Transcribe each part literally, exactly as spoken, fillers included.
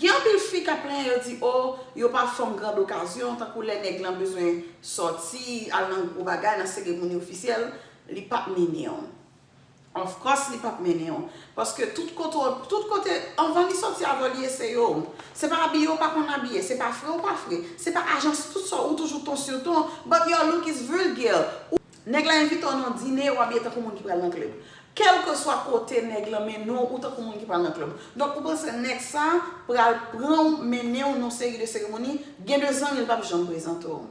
Gen anpil fi k ap plenyen, yo di, o, yo pa fanm grand okazyon, tankou lè nèg lan bezwen sòti, al nan gwo bagay, nan seremoni ofisyèl, li p ap mennen w. Of course, li p ap mennen w. Paske tout kote, tout kote, anvan li sòti, avan li eseye w. Se pa abiye w pa konn abiye, se pa fre w pa fre, se pa ajans, tout sa ou toujou ton sur ton, but your look is vulgar. Ou, nèg la envite w nan dine, w abiye tankou moun ki pral nan club. Kèlkeswa kote nèg lan mennen w, ou tankou moun ki pral nan club. Donk, ou panse nèg sa pral pran w, mennen w nan seri de seremoni, gen de zanmi l p ap janm prezante w.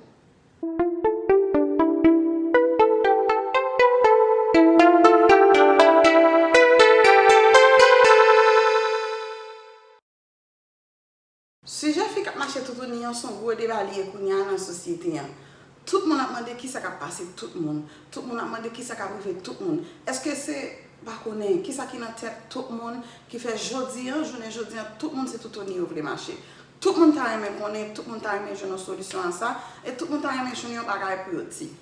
Sijè fi k ap mache toutouni an se yon gwo deba li ye kounye a nan sosyete an. Tout moun ap mande kisa k ap pase tout moun. Tout moun ap mande kisa k ap rive tout moun. Èske se, pa konnen, kisa ki nan tèt tout moun ki fè jodi an, jounen jodi an, tout moun se toutouni yo vle mache. Tout moun ta renmen konnen, tout moun ta renmen jwenn yon solisyon a sa, e tout moun ta renmen jwenn yon bagay pou yo di.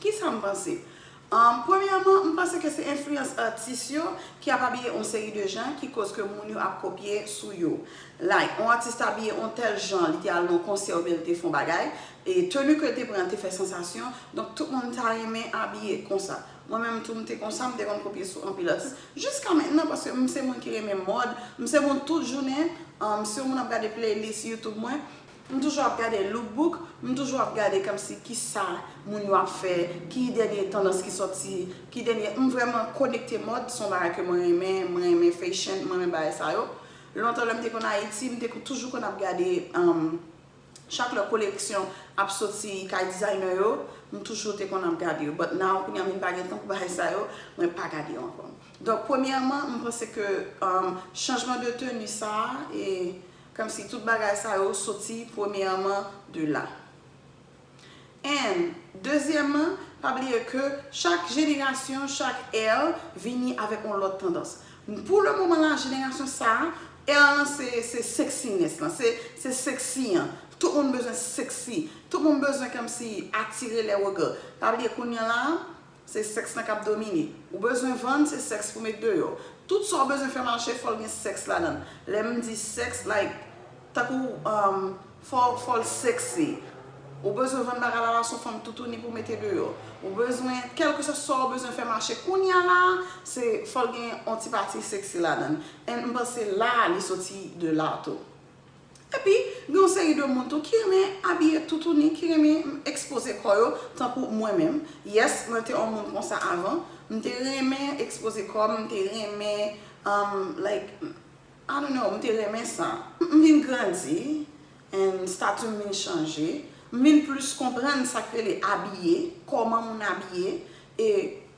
Kisa m panse? Ahn, premyèman, m panse ke se enfliyans atis yo ki ap abiye yon seri de jan ki koz ke moun yo ap kopye sou yo. Like, yon atis te abiye yon tèl jan, li te al nan yon konsè oubyen li te fè yon bagay, e teni ke l te pran an te fè sansasyon, donk tout moun ta renmen abiye konsa. Mwen menm tou, m te konsa, m te konn kopye sou anpil atis. Jiska mentnan, paske m se moun ki renmen mòd, m se moun tout jounen, ahn, si yon moun ap gade playlist YouTube mwen, m toujou ap gade lookbook, m toujou ap gade kòmsi kisa moun yo ap fè, ki dènye tandans ki sòti, ki dènye, m vrèman konekte mòd, se yon bagay ke mwen renmen, mwen renmen fashion, mwen renmen bagay sa yo. Lontan lè m te konn Ayiti, m te toujou konn ap gade, um, chak lè koleksyon ap sòti kay designer yo, m toujou te konn ap gade yo. But now, kounye a m vin pa gen tan pou bagay sa yo, mwen pa gade yo ankò. Donk, premyèman, m panse ke, um, chanjman de teni sa a, e kòmsi tout bagay sa yo soti premyèman de la. And, dezyèmman, pa bliye ke chak jenerasyon, chak ère vini avèk yon lòt tandans. Pou le moman la, jenerasyon sa a, ère lan se, se sexiness lan, se, se sexy an. Tout moun bezwen sexy. Tout moun bezwen kòmsi atire les regards. Pa bliye kounye a la, se sèks lan k ap domine. Ou bezwen vann, se sèks pou met deyò. Tout sa w bezwen fè mache, fò l gen sèks ladan l. Lè m di sèks, like, tankou, um, fò, fò l sexy. Ou bezwen vann bagay la, la se yon fanm toutouni pou mete deyò. Ou bezwen, kèlkeswa sa w bezwen fè mache kounye a la, se, fò l gen yon ti pati sexy ladan l. And m panse la, li soti de la tou. Epi, gen yon seri de moun tou ki renmen abiye toutouni, ki renmen ekspoze kò yo, tankou mwen menm. Yes, mwen te yon moun konsa avan. M te renmen ekspoze kò m, m te renmen, um, like, I don't know, m te renmen sa. M, m vin grandi, and stati m vin chanje. M vin plis konprann sa k rele abiye, kòman moun abiye, e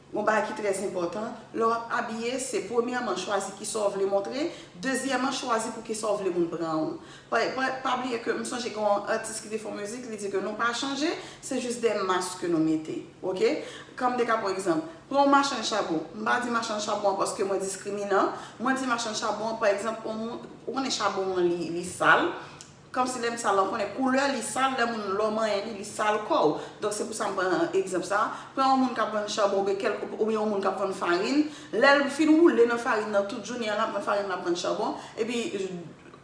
yon bagay ki trè enpòtan, lè w ap abiye, se premyèman chwazi kisa w vle montre, dezyèmman chwazi pou kisa w vle moun pran w. Pa, pa, pa bliye ke m sonje gen yon atis ki te fè yon mizik, li di ke nou pa chanje, se jis de mask ke nou mete. Oke? Kòm de ka, pa egzanp, pran yon machann chabon. M pa di machann chabon an paske mwen diskriminan, mwen di machann chabon an, pa egzanp, yon moun, ou konnen chabon an li, li sal, kòmsi lè m sal la, ou konnen koulè li sal, lè moun lè w manyen li, li sal kò w. Donk, se pou sa m pran egzanp sa a. Pran yon moun k ap vann chabon oubyen kèlke, oubyen yon moun k ap vann farin. Lè l fin woule nan farin nan tout jounen an, l ap vann farin, l ap vann chabon. Epi,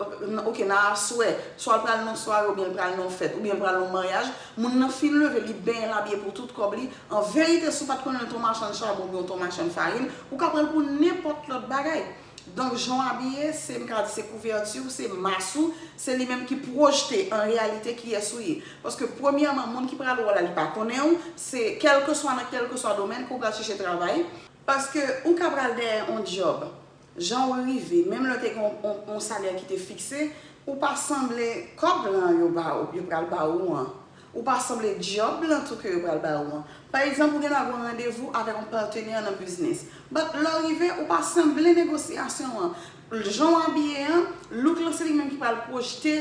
oke, nan aswè, swa l pral nan yon sware, oubyen l pral nan yon fèt, oubyen l pral nan yon maryaj. Moun nan fin leve, li benyen, l abiye pou tout kò li. An verite, si w pa t konnen l t yon machann chabon oubyen l t yon machann farin, ou ka pran l pou nenpòt lòt bagay. Donk, jan w abiye, se, m ka di, se kouvèti w, se mas ou, se li menm ki pwojte an reyalite kiyès ou ye. Paske, premyèman, moun ki pral wè w la, li pa konnen w, se kèlkeswa nan kèlkeswa domèn ke w pral chèche travay. Paske, ou ka pral dèyè yon djòb, jan w rive, menm lè w te gen yon, yon, yon salè ki te fikse, ou pa sanble kòb lan yo ba w, yo pral ba ou an. Ou pa sanble djòb lan tou ke yo pral ba ou an. Pa egzanp, ou gen dwa gen yon randevou avèk yon patnè nan biznis. But lè w rive, ou pa sanble negosyasyon an. Jan w abiye an, look lan se li menm ki pral pwojte,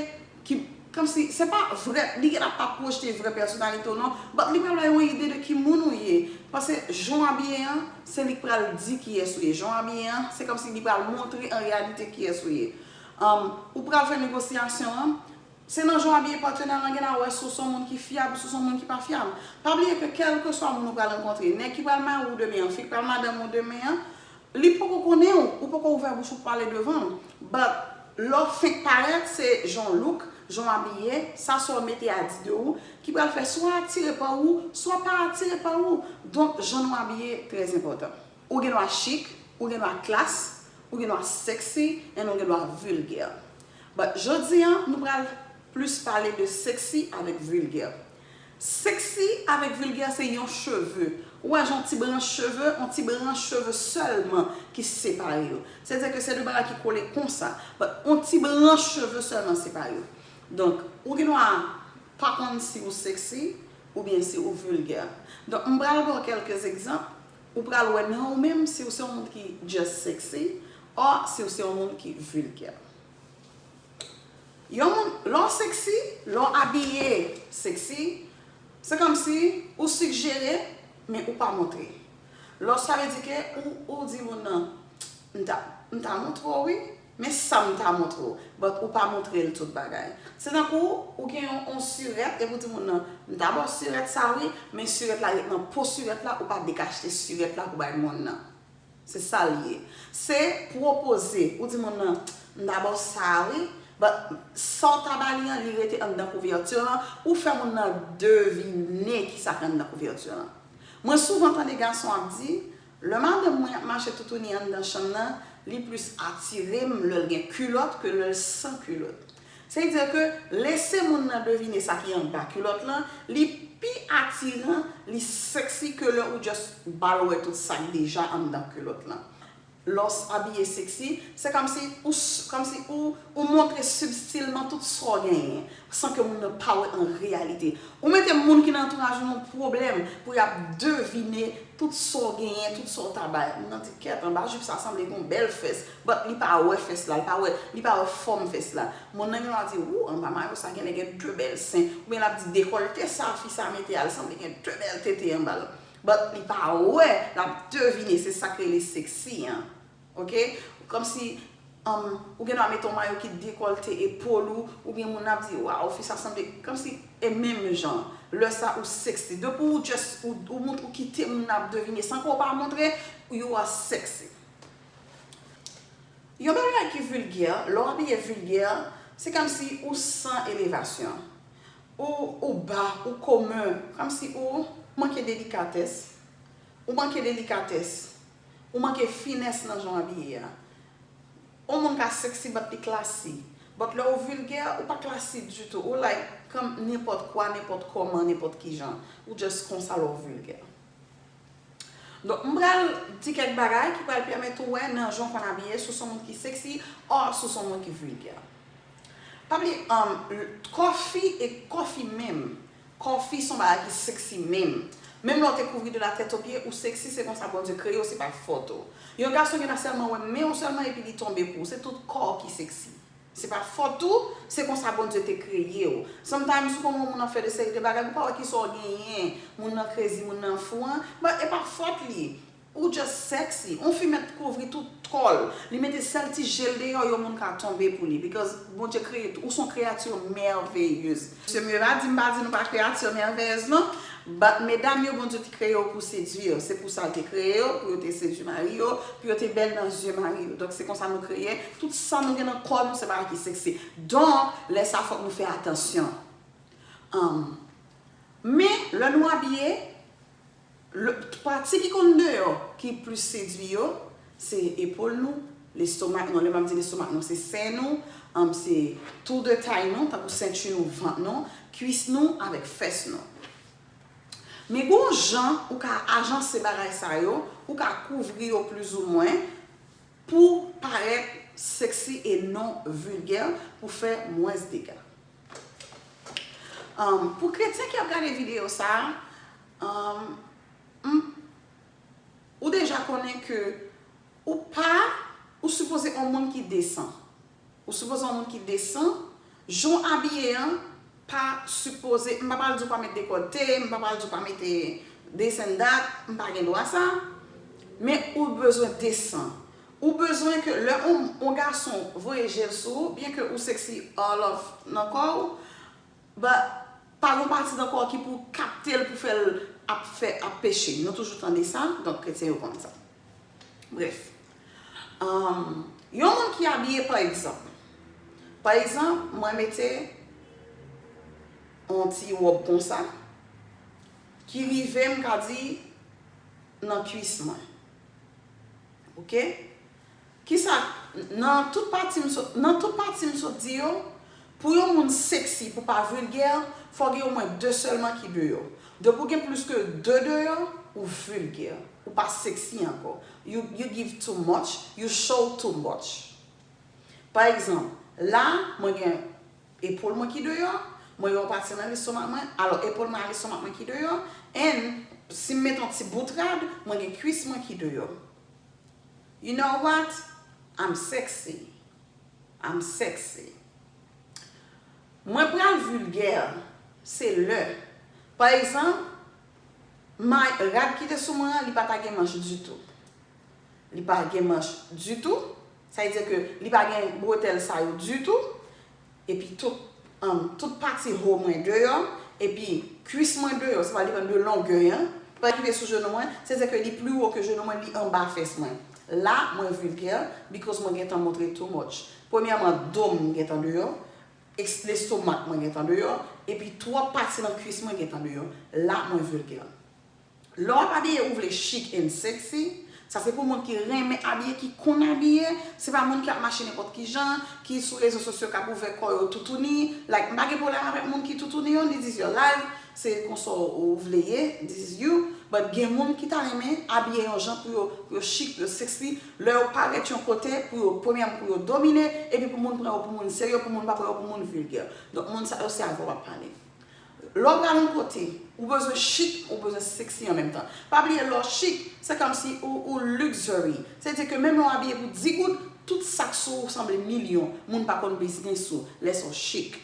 ki, kòmsi, se pa vrè, li gentan pa pwojte vrè pèsonalite w non, but li pral bay yon ide de ki moun ou ye. Paske jan w abiye an, se li k pral di kiyès ou ye. Jan w abiye an, se kòmsi li pral montre an reyalite kiyès ou ye. Um, ou pral fè negosyasyon an, se nan jan w abiye patnè lan gen a wè si w se yon moun ki fyab, si w se yon moun ki pa fyab. Pa bliye ke kèlkeswa moun ou pral rankontre, nèg ki pral mari w demen an, fi k pral madanm ou demen an, li poko konnen w, ou poko ouvè bouch ou pale devan l. But, Lè w fenk parèt, se jan w look, jan w abiye, sa sa w mete a di de ou, ki pral fè swa atire pa ou, swa pa atire pa ou. Donk, jan nou abiye trè enpòtan. Ou gen dwa chik, ou gen dwa klas, ou gen dwa sexy, and ou gen dwa vilgè. But jodi a, nou pral plis pale de sexy avèk vilgè. Sexy avèk vilgè se yon cheve. Ou wè jan yon ti branch cheve, yon ti branch cheve sèlman ki separe yo. Sètadi ke se de bagay ki kole konsa, but yon ti branch cheve sèlman separe yo. Donk, ou gen dwa pa konn si ou sexy oubyen si ou vilgè. Donk, m pral ba w kèlke egzanp. Ou pral wè nan ou menm si ou se yon moun ki just sexy, or si ou se yon moun ki vilgè. Yon moun, lè w sexy, lè w abiye sexy, se kòmsi ou sigjere, men ou pa montre. Lè w, sa vle di ke ou, ou di moun nan, m ta, m ta montre w wi, men sa m ta montre w, but ou pa montre l tout bagay. Se tankou ou gen yon, yon sirèt, epi ou di moun nan, m ta ba w sirèt sa wi, men sirèt la ret nan po sirèt la, ou pa dekachte sirèt la pou bay moun nan. Se sa l ye. Se pwopoze. Ou di moun nan, m ta ba w sa a wi. But sa w ta ba li an, li rete anndan kouvèti lan. Ou fè moun nan devine kisa k anndan kouvèti lan. Mwen souvan tande gason ap di, lè madanm mwen ap mache toutouni anndan chanm nan, li plis atire m lè l gen kilòt ke lè l san kilòt. Sètadi ke lese moun nan devine sa ki anndan kilòt lan, li pi atiran, li sexy ke lè ou just ba l wè tout sa k deja anndan kilòt lan. Lè w abiye sexy, se kòmsi ou, kòmsi ou, ou montre sibtilman tout sa w genyen, san ke moun nan pa wè an reyalite. Ou mete moun ki nan antouraj ou nan pwoblèm pou y ap devine tout sa w genyen, tout sa w ta bay. Moun nan di, kèt, anba jip sa sanble gen yon bèl fès. But li pa wè fès la, li pa wè, li pa wè fòm fès la. Moun nan gen dwa di, wou, anba mayo sa genlè gen de bèl sen. Oubyen l ap di, dekòlte sa fi sa mete a, l sanble gen de bèl tete anba l. But li pa wè, l ap devine, se sa k rele sexy an. Oke? Kòmsi, um, ou gen dwa mete yon mayo ki dekòlte epòl ou, oubyen moun ap di, waw, fi sa sanble, kòmsi, e menm jan, lè sa ou sexy. Depi ou just, ou, ou, mont-, ou kite moun ap devine, san ke w pa montre, you are sexy. Yon bagay ki vilgè, lè w abiye vilgè, se kòmsi ou san elevasyon. Ou, ou ba, ou komen, kòmsi ou manke delikatès. Ou manke delikatès. Ou manke finès nan jan w abiye a. Yon moun ka sexy, but li classy. But lè ou vilgè, ou pa classy ditou. Ou like, kòm nenpòt kwa, nenpòt kòman, nenpòt kijan. Ou just konsa lè w vilgè. Donk, m pral di kèk bagay ki pral pèmèt ou wè nan jan w konn abiye, si w se yon moun ki sexy, or si w se yon moun ki vilgè. Pa bliye, um, kò fi e kò fi menm. Kò fi se yon bagay ki sexy menm. Menm lè w te kouvri de la tête aux pieds, ou sexy, se konsa Bondye kreye w, se pa fòt ou. Yon gason gen dwa sèlman wè men w sèlman epi li tonbe pou ou. Se tout kò w ki sexy. Se pa fòt ou, se konsa Bondye te kreye w. Sometimes, ou konn wè yon moun ap fè de seri de bagay, ou pa wè kisa w genyen, moun nan crazy, moun nan fou an, but e pa fòt li. Ou just sexy. Yon fi mèt kouvri tout kò l. Li mete sèl ti je l deyò, yon moun ka tonbe pou li. Because Bondye kreye tou. Ou se yon kreyati mèveyez. Mesye Meva di m pa di nou pa kreyati mèveyez non. But medam yo, Bondye te kreye yo pou sedwi yo. Se pou sa l te kreye yo, pou yo te sedwi mari yo, pou yo te bèl nan zye mari yo. Donk, se konsa nou kreye. Tout sa nou gen nan kò nou, se bagay ki sexy. Donk, lè sa, fòk nou fè atansyon. Um, men, lè nou abiye, le, pati ki konn deyò, ki plis sedwi yo, se epòl nou, lestomak nou. Lè m ap di lestomak nou, se sen nou, um, se tou de tay nou, tankou senti nou, vant nou, kwis nou, avèk fès nou. Men gon jan ou ka ajanse bagay sa yo, ou ka kouvri yo plizoumwen pou parèt sexy e non vilgè, pou fè mwens dega. Um, pou kretyen ki ap gade videyo sa a, um, m, ou deja konnen ke ou pa, ou sipoze yon moun ki desan. Ou sipoze yon moun ki desan. Jan w abiye an pa sipoze, m pa pral di w pa met dekòte, m pa pral di w pa mete this and that, m pa gen dwa sa. Men ou bezwen desan. Ou bezwen ke lè yon, yon gason voye je l sou ou, byen ke ou sexy all of nan kò w, but pa gon pati nan kò w ki pou kapte l pou fè l ap fè, ap peche. Nou toujou tande sa, donk kretyen yo konn sa. Brèf. Um, yon moun ki abiye, pa egzanp, Pa egzanp, mwen mete yon ti wòb konsa ki rive, m ka di, nan kwis mwen. Oke? Kisa, nan tout pati m sot, nan tout pati m sot di yo, pou yon moun sexy, pou pa vilgè, fò gen omwen de sèlman ki deyò. Depi w gen plis ke de deyò, ou vilgè. Ou pa sexy ankò. You, you give too much, you show too much. Pa egzanp, la, mwen gen epòl mwen ki deyò, mwen gen yon pati nan lestomak mwen, alò epòl mwen ak lestomak mwen ki deyò, and si m mete yon ti bout rad, mwen gen kwis mwen ki deyò. You know what? I'm sexy. I'm sexy. Mwen pral vilgè, se lè, pa egzanp, may, rad ki te sou mwen an, li pa ta gen manch ditou. Li pa gen manch ditou. Sa vle di ke li pa gen bretèl sa yo ditou. Epi tout, um, tout pati ho mwen deyò. Epi kwis mwen deyò. Sa va depann de longè an. Li pa rive sou jenou mwen. Se, se ke li pli wo ke jenou mwen, li anba fès mwen. La, mwen vilgè, because mwen gentan montre too much. Premyèman, do m gentan deyò. Eks-, lestomak mwen gentan deyò. Epi twòp pati nan kwis mwen gentan deyò. La, mwen vilgè. Lè w ap abiye, ou vle chic and sexy. Sa se pou moun ki renmen abiye, ki konn abiye. Se pa moun ki ap mache nenpòt ki jan, ki sou rezo sosyo, k ap ouvè kò yo toutouni. Like, m pa gen pwoblèm avèk moun ki toutouni yo, this is your life. Se konsa w vle ye, this is you. But gen moun ki ta renmen abiye yon jan pou yo, pou yo chic, pou yo sexy. Lè yo parèt yon kote, pou yo, premyèman, pou yo domine, epi pou moun pran yo pou moun serye, pou moun pa pran yo pou moun vilgè. Donk, moun sa yo, se avè w m ap pale. Lè w pral yon kote, ou bezwen chic, ou bezwen sexy an menm tan. Pa bliye, lè w chic, se kòmsi ou, ou luxury. Se di ke menm lè w abiye pou dis goud, tout sa k sou ou sanble milyon. Moun pa konn biznis ou, lè sa w chic.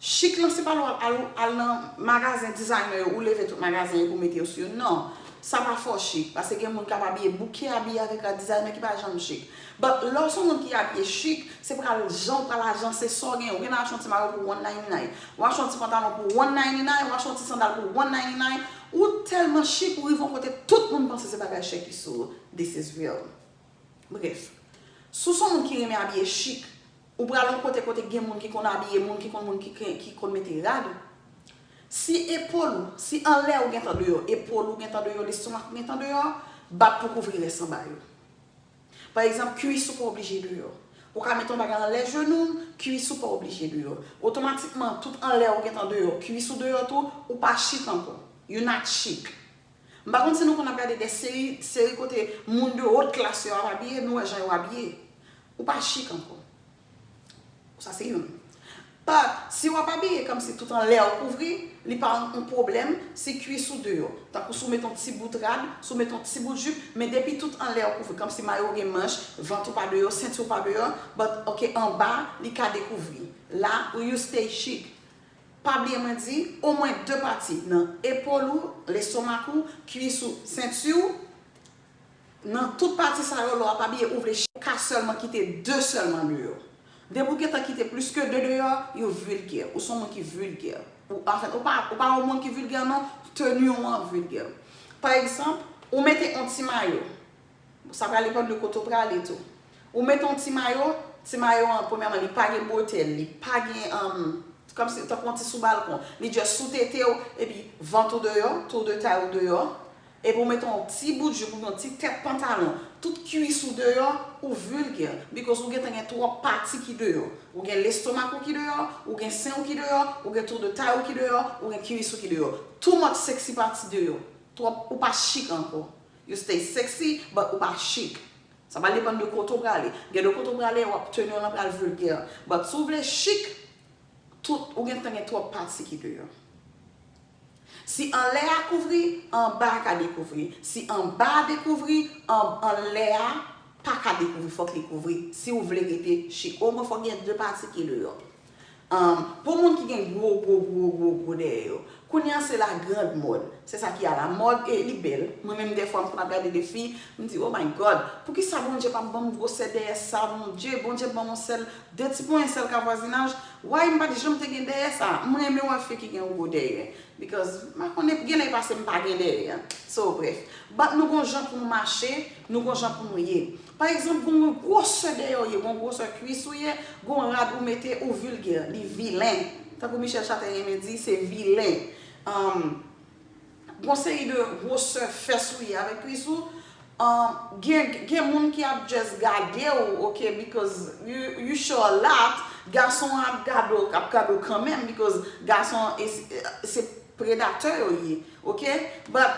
Chic lan, se pa lè w al, al, al nan magazen designer yo, ou leve tout magazen yo pou mete yo sou yo. Non. Sa pa fè w chic, paske gen moun k ap abiye bouke, abiye avèk rad designer ki pa janm chic. But lè w se yon moun ki abiye chic, se pral jan w pral ajanse sa w gen. Ou gen achte yon ti mayo pou one ninety-nine. Ou achte yon ti pantalon pou one ninety-nine, ou achte yon ti sandal pou one ninety-nine. Ou tèlman chic, ou rive yon kote, tout moun panse se bagay chè ki sou ou. This is real. Bref, si w se yon moun ki renmen abiye chic, ou pral yon kote, kote gen moun ki konn abiye, moun ki konn, moun ki, ki, ki konn mete rad. Si epòl ou, si anlè ou gentan deyò, epòl ou gentan deyò, lestomak ou gentan deyò, bat pou kouvri rès anba yo. Pa egzanp, kwis ou pa oblije deyò. Ou ka mete yon bagay anlè jenou w, kwis ou pa oblije deyò. Otomatikman, tout anlè ou gentan deyò, kwis ou deyò tou, ou pa chic ankò. You not chic. M pa konn si nou konn ap gade de seri, seri kote moun de haute classe yo ap abiye, nou wè jan yo abiye. Ou pa chic ankò. Sa se youn. But, si w ap abiye kòmsi tout anlè w kouvri, li pa yon pwoblèm si kwis ou deyò. Tankou si w mete yon ti bout rad, si w mete yon ti bout jip, men depi tout anlè w kouvri, kòmsi mayo w gen manch, vant ou pa deyò, senti w pa deyò, but, ok, anba, li ka dekouvri. La, you stay chic. Pa bliye mwen di, omwen de pati nan epòl ou, lestomak ou, kwis ou, senti w, nan tout pati sa yo, lè w ap abiye, ou vle chic, ou ka sèlman kite de sèlman deyò. Depi w gentan kite plis ke de deyò, you vilgè. Ou se yon moun ki vilgè. Ou, anfèt, ou pa, ou pa yon moun ki vilgè, non, teni w an vilgè. Pa egzanp, ou mete yon ti mayo. Sa pral depann de kote w prale tou. Ou mete yon ti mayo, ti mayo an, premyèman, li pa gen bretèl, li pa gen, um, kòmsi, tankou yon ti sou balkon. Li just sou tete w, epi vant ou deyò, tou de tay ou deyò. Epi ou mete yon ti bout jip oubyen yon ti tèt pantalon, tout kwis ou deyò, ou vilgè, because ou gentan gen twòp pati ki deyò. Ou gen lestomak ou ki deyò, ou gen sen ou ki deyò, ou gen tou de tay ou ki deyò, ou gen kwis ou ki deyò. Too much sexy pati deyò. Twòp, ou pa chic ankò. You stay sexy, but ou pa chic. Sa va depann de kote w prale. Gen de kote w prale, w ap teni w lan pral vilgè. But si w vle chic, tout, ou gentan gen twòp pati ki deyò. Si anlè a kouvri, anba a ka dekouvri. Si anba a dekouvri, an, anlè a pa ka dekouvri. Fòk li kouvri. Si w vle rete chic. Omwen fòk gen de pati ki deyò. Um, pou moun ki gen gwo, gwo, gwo, gwo, gwo dèyè yo, Kounye a se la grande mode. Se sa ki a la mode e li bèl. Mwen menm dèfwa m konn ap gade de fi, m di, "Oh my God, poukisa Bondye pa ban m gwosè dèyè sa, Bondye? Bondye ban m yon sèl de ti ponyen sèl ka vwazinaj. Why m pa t janm te gen dèyè sa?" M renmen wè fi ki gen yon gwo dèyè. Because m pa konnen, gen lè pase m pa gen dèyè. So, bref. But nou gon jan pou nou mache, nou gon jan pou nou ye. Pa egzanp, gon gwosè dèyè w ye, gon gwosè kwis ou ye, gon rad ou mete, ou vilgè, li vilen. Tankou Michel Châtelain renmen di, se vilen. Um, gon seri de gwosè fès ou ye avèk kwis ou. Um, gen, gen moun ki ap just gade w, ok, because you, you show a lot, gason ap gade w, ap gade w kanmenm, because gason e, se predatè yo ye, ok? But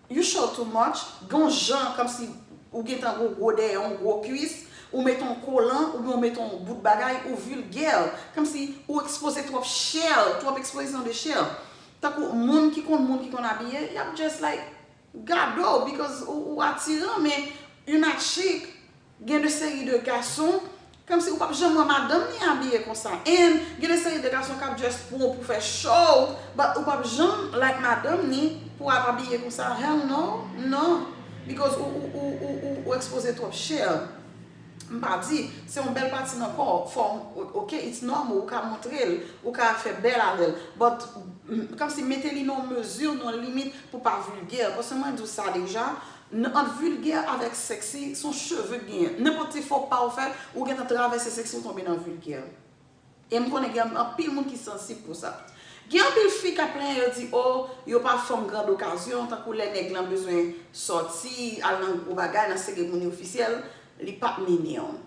you show too much, gon jan kòmsi ou gentan gon gwo dèyè, yon gwo kwis, ou met yon kolan, oubyen ou met yon bout bagay, ou vilgè, kòmsi ou ekspoze twòp chè, twòp ekspozisyon de chè. Tankou moun ki konn, moun ki konn abiye, y ap just like, gade w, because ou, ou atiran, men you not chic. Gen de seri de gason, kòmsi ou p ap janm wè madanm ni abiye konsa. And gen de seri de gason k ap just pran w pou fè show, but ou p ap janm like madanm ni pou ap abiye konsa. Hell no, non. Because ou, ou, ou, ou, ou, ou ekspoze twòp chè. M pa di, se yon bèl pati nan kò w, fò, ok, it's normal, ou ka montre l, ou ka fè bèl avè l. But, m, kòmsi mete li nan yon mezi, nan yon limit pou pa vilgè. Paske mwen di w sa deja, n-, ant vilgè avèk sexy, se yon cheve k genyen. Nenpòt ti fo pa w fè, ou gentan travèse sexy, ou tonbe nan vilgè. E m konnen gen anpil moun ki sansib pou sa. Gen anpil fi k ap plenyen, yo di, o, yo pa fanm grand occasion, tankou lè nèg lan bezwen sòti, al nan gwo bagay, nan seremoni ofisyèl, li p ap mennen w.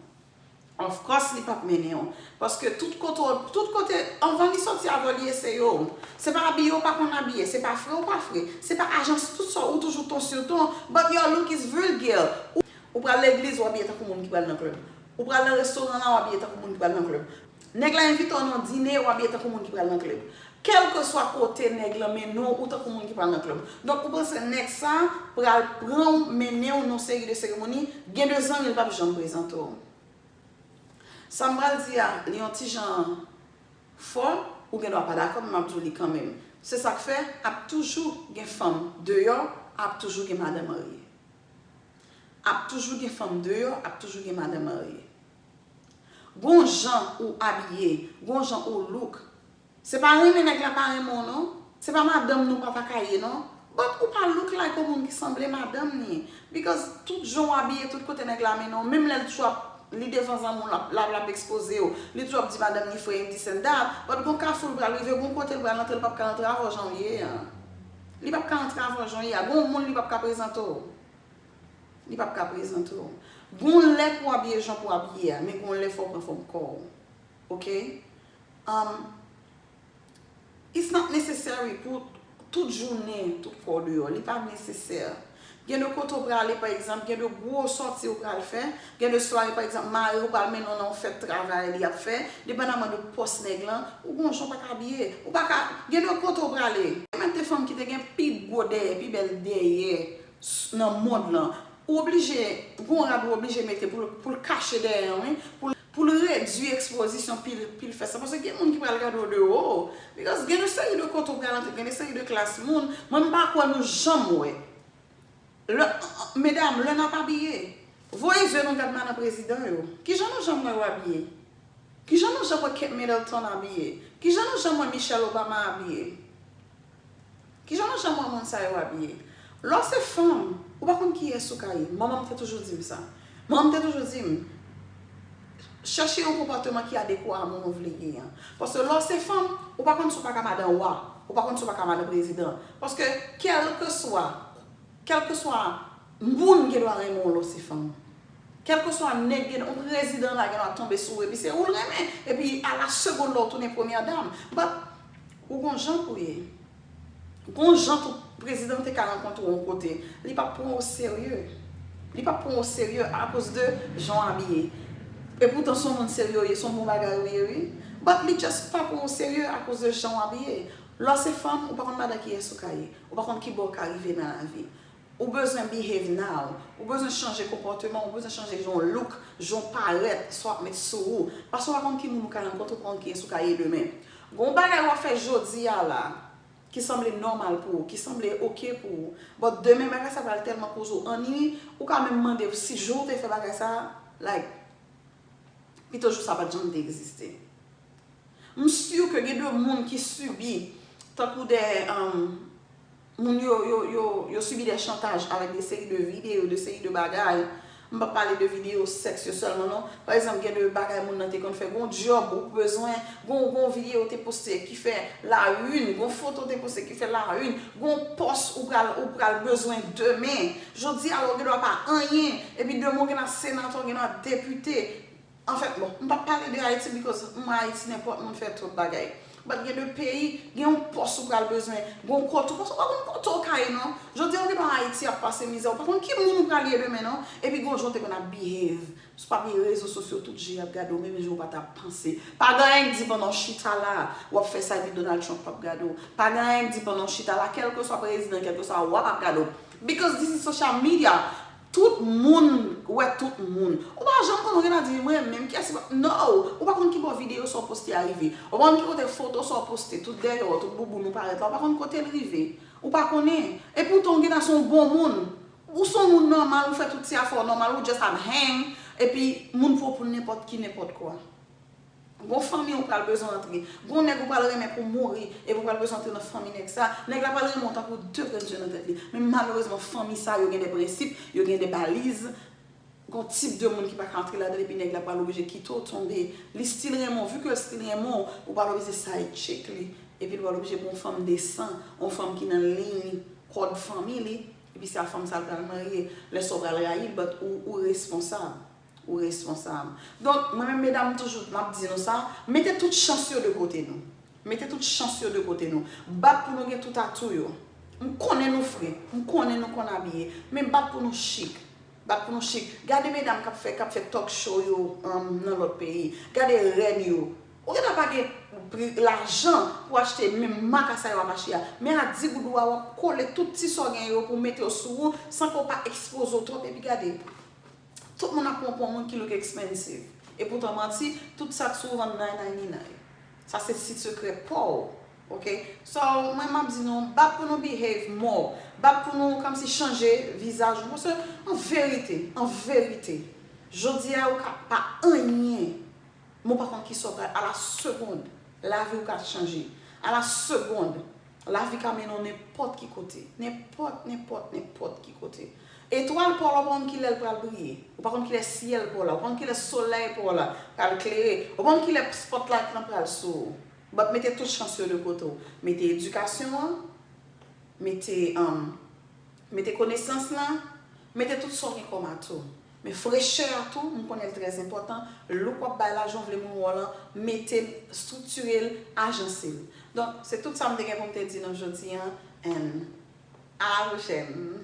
Of course, li p ap mennen w. Paske tout kote, tout kote, anvan li sòti avè w, li eseye w. Se pa abiye w pa konn abiye, se pa fre w pa fre, se pa ajans, tout sa, ou toujou ton sur ton, but your look is vulgar. Ou, ou pral legliz, w abiye tankou moun ki pral nan klèb. Ou pral nan restoran la, w abiye tankou moun ki pral nan klèb. Nèg la envite w nan dine, w abiye tankou moun ki pral nan klèb. Kèlkeswa kote nèg lan mennen w, ou tankou moun ki pral nan klèb. Donk, ou panse nèg sa pral pran w, mennen w nan seri de seremoni, gen de zanmi l p ap janm prezante w. Sa m pral di a, li yon ti jan fò, ou gen dwa pa dakò, men m ap di w li kanmenm. Se sa k fè, ap toujou gen fanm deyò, ap toujou gen madan marye. Ap toujou gen fanm deyò, ap toujou gen madan marye. Gon jan ou abiye, gon jan ou look. Se pa renmen nèg la pa renmen w non. Se pa madanm nou pa ta ka ye non. But ou pa look like yon moun ki sanble madanm ni. Because tout jan w abiye, tout kote nèg la mennen w, menm lè l toujou ap, li devan zanmi w, l ap, l ap, l ap ekspoze w. Li toujou ap di madanm ni frè, this and that. But gon kafou l pral rive, gon kote l pral antre, l p ap ka antre avè w jan w ye a. Li p ap ka antre avè w jan w ye a. Gon moun li p ap ka prezante w. Li p ap ka prezante w. Gon lè pou w abiye jan pou w abiye a, men gon lè fò w pran fòm kò w. Ok? Um, it's not necessary pou tout jounen, tout kò w deyò. Li pa nesesè. Gen de kote w prale, pa egzanp, gen de gwo sòti w pral fè, gen de sware, pa egzanp, mari w pral mennen w nan yon fèt travay li ap fè, depandaman de pòs nèg lan, ou gon jan w pa ka abiye. Ou pa ka, gen de kote w prale. Menm de fanm ki te gen pi gwo dèyè, pi bèl dèyè, s-, nan mond lan, ou oblije, gon rad ou oblije mete pou l, pou l kache dèyè an, wi, pou l, pou l redui ekspozisyon pi l, pi l fè sa. Paske gen moun ki pral gade w de wo, because gen de seri de kote w pral antre, gen de seri de klas moun, mwen m pa kwè nou janm wè. Lè, medam, lè n ap abiye, voye zye nou gad madan prezidan yo. Kijan nou janm wè yo abiye? Kijan nou janm wè Kate Middleton abiye? Kijan nou janm wè Michelle Obama abiye? Kijan nou janm wè moun sa yo abiye? Lè w se fanm, ou pa konn kiyès ou ka ye. Manman m te toujou di m sa. Manman m te toujou di m, chèche yon konpòteman ki adekwa a moun ou vle genyen an. Paske lè w se fanm, ou pa konn si w pa ka madan wa, ou pa konn si w pa ka madan prezidan. Paske kèlkeswa, kèlkeswa moun gen dwa renmen w lè w se fanm. Kèlkeswa nèg gen, yon prezidan la gen dwa tonbe sou ou epi se ou l renmen. Epi a la segonn lè w tounen premyè dam. But ou gon jan pou ye. Gon jan tou prezidan te ka rankontre w yon kote. Li p ap pran w serye. Li p ap pran w serye akoz de jan w abiye. Epoutan se yon moun serye w ye, se yon bon bagay ou ye wi. But li just pa pran w serye akoz de jan w abiye. Lè w se fanm, ou pa konn madan kiyès ou ka ye. Ou pa konn kibò w ka rive nan lavi. Ou bezwen behave now. Ou bezwen chanje konpòteman, ou bezwen chanje jan w look, jan w parèt, sa w ap met sou ou. Paske w pa konn ki moun ou ka rankontre, ou pa konn kiyès ou ka ye demen. Gon bagay w ap fè jodi a la, ki sanble nòmal pou ou, ki sanble oke pou ou. But demen bagay sa pral tèlman koze w anni, ou ka menm mande w si jou w te fè bagay sa, like, pito jou sa pa t janm te egziste. M si ke gen de moun ki sibi, tankou de, um, moun yo, yo, yo, yo sibi de chantaj avèk de seri de videyo, de seri de bagay. M p ap pale de videyo sèks yo sèlman non. Pa egzanp, gen de bagay moun nan te konn fè, gon djòb ou bezwen, gon, gon videyo te poste ki fè la une, gon foto te poste ki fè la une, gon pòs ou pral, ou pral bezwen demen. Jodi a la ou gen dwa pa anyen, epi demen ou gen dwa senatè, ou gen dwa depite. Anfèt, bon, m p ap pale de Ayiti because m wè Ayiti nenpòt moun fè tout bagay. But gen de peyi, gen yon pòs ou pral bezwen, gen yon kote ou, paske ou pa konn kote ou ka ye non. Jodi a ou gen nan Ayiti ap pase mizè, ou pa konn ki moun ou pral ye demen non. Epi gen yon jan ou te konn ap behave. Si w pa gen rezo sosyo, tout je ap gade w, menm jan ou pa t ap panse. Pa gen anyen k di pandan w chita la, w ap fè sa epi Donald Trump p ap gade w. Pa gen anyen k di pandan w chita la, kèlkeswa prezidan, kèlkeswa wa p ap gade w. Because this is social media. Tout moun wè tout moun. Ou pa janm konn ou gen nan di mwen menm kiyès ki pa. No! Ou pa konn ki bò videyo sa w poste a rive. Ou pa konn ki kote foto sa w poste, tout dèyè w, tout bouboun ou parèt la. Ou pa konn kote l rive. Ou pa konnen. Epoutan ou gen nan se yon bon moun. Ou se yon moun nòmal, ou fè tout ti afè w nòmal, ou just ap hang, epi moun pran w pou nenpòt ki, nenpòt kwa. Gon fanmi ou pral bezwen antre. Gon nèg ou pral renmen pou mouri, epi ou pral bezwen antre nan fanmi nèg sa. Nèg la pral renmen w tankou de grenn je nan tèt li. Men malerezman, fanmi sa yo gen de prensip, yo gen de baliz. Gon tip de moun ki pa ka antre ladan l, epi nèg la pral oblije kite w tonbe. Li still renmen w, vi ke l still renmen w, ou pral oblije side chick li. Epi l pral oblije pran yon fanm desan, yon fanm ki nan liy kòd fanmi li. Epi se a fanm sa l pral marye. Lè sa w pral rayi l, but ou, ou responsab. Ou responsab. Donk, mwen menm medam, m toujou, m ap di nou sa, mete tout chans yo de kote nou. Mete tout chans yo de kote nou. Bat pou nou gen tout atou yo. M konnen nou fre, m konnen nou konn abiye, men bat pou nou chik. Bat pou nou chik. Gade medam k ap fè, k ap fè talk show yo, um, nan lòt peyi. Gade rèn yo. Ou gentan pa gen pri, lajan pou achte menm maka sa yo ap achte a. Men a di goud ou a, w ap kole tout ti sa w gen yo pou mete yo sou ou, san ke w pa ekspoze w twòp. Epi gade, tout moun ap pran pou yon moun ki look expensive. Epoutan manti, tout sa k sou ou vann nine ninety-nine. Sa se ti sekrè pa w. Ok? So, mwen m ap di nou, bat pou nou behave more. Bat pou nou kòmsi chanje vizaj nou. Paske, an verite, an verite, jodi a ou ka pa anyen. Men w pa konn kisa w pral, a la segonn, lavi w ka chanje. A la segonn, lavi ka mennen w nenpòt ki kote. Nenpòt, nenpòt, nenpòt ki kote. Etwal pa w la, ou pa konn kilè l pral briye. Ou pa konn kilè syèl pa w la. Ou pa konn kilè solèy pa w la pral klere. Ou pa konn kilè spotlight lan pral sou ou. But mete tout chans yo de kote w. Mete edikasyon an, mete, um, mete konesans lan, mete tout sa w gen kòm atou. Men frechè a tou, m konnen l trè enpòtan. Look w ap bay la, jan w vle moun wè w lan, mete l, estriktire l, ajanse l. Donk, se tout sa m te gen pou m te di nou jodi a, and à la prochaine.